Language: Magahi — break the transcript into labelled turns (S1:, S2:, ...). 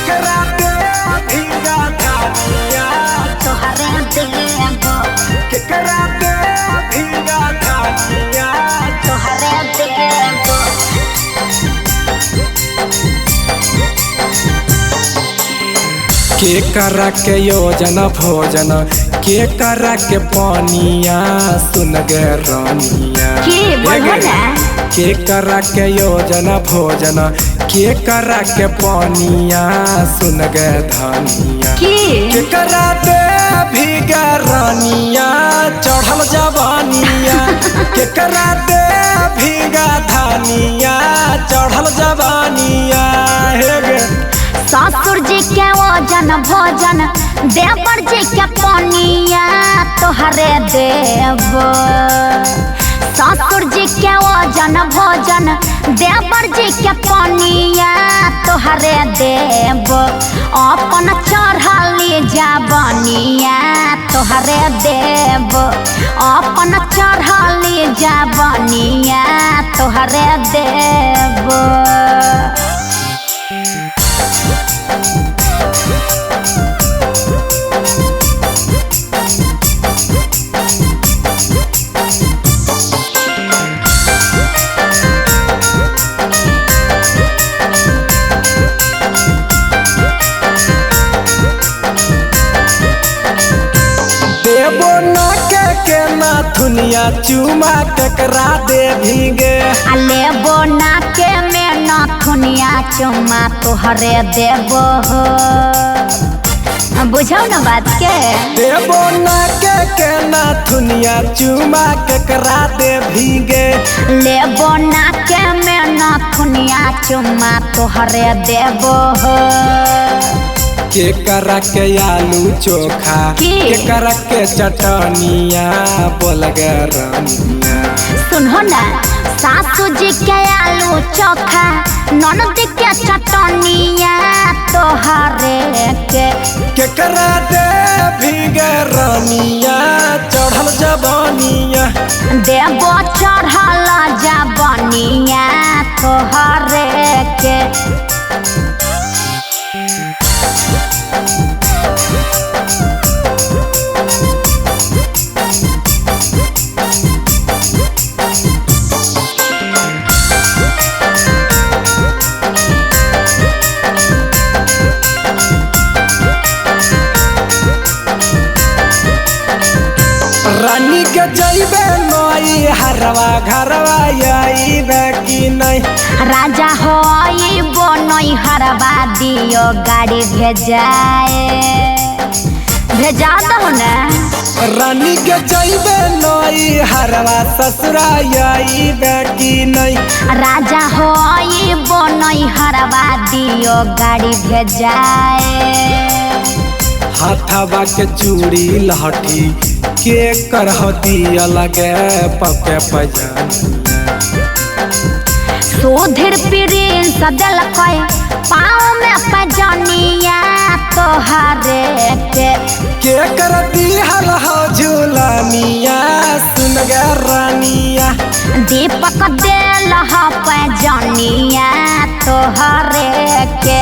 S1: केकरा दे भीगा धानिया
S2: तोहरे देबो।
S1: केकरा दे भीगा धानिया
S2: तोहरे देबो।
S1: के करा के योजना भोजन के करा के पानिया सुन गे रानिया।
S2: की बोलहो ना।
S1: के करा के योजना भोजन के करा के पानिया सुन गे धानिया।
S2: की
S1: के करा दे भीगा रानिया चढ़ल जवानिया। के करा दे भीगा धानिया चढ़ल जवानिया हे गे।
S2: ससुर जी के ओजन भोजन देवर जी के पनिया तोहरे देबो। ससुर जी के ओजन भोजन देवर जी के पनिया तोहरे देबो। अपन चढ़ली जवनिया तोहरे देबो। अपन चढ़ली जवनिया तोहरे देबो।
S1: देबो ना के नाथुनिया चुमा केकरा दे भीगे।
S2: आ लेबो ना के में नथुनिया चुमा तोहरे देबो हो। बुझौ न बात के।
S1: देबो ना के नाथुनिया चुमा केकरा दे भीगे।
S2: लेबो ना के में नथुनिया चुमा तोहरे देबो हो।
S1: के करा के आलू चोखा के करा के चटनिया बोल गे रानिया।
S2: सुनो ना सासू जी के आलू चोखा ननद के चटनिया तोहरे के।
S1: केकरा दे भीगे रानिया चढ़ल जवानिया।
S2: देबो चढ़ल जवानिया तोहरे के।
S1: रानी के जइबे नई हरवा घरवा आइबे कि नहीं।
S2: राजा हो आइबो नई हरवा दियो गाड़ी भेजाए भेजा दहो ना।
S1: रानी के जइबे नई हरवा ससुरा आइबे कि नहीं।
S2: राजा हो आइबो नई हरवा दियो गाड़ी भेजाए।
S1: हाथवा के चूड़ी लहठी के करहती अलगे पके पजानिया।
S2: सुधीर प्रिंस देलकै पाँव में पजनिया तोहरे के।
S1: के करती हल हो झूलनिया सुन गे रानिया।
S2: दीपक देल ह पजनिया तोहरे के।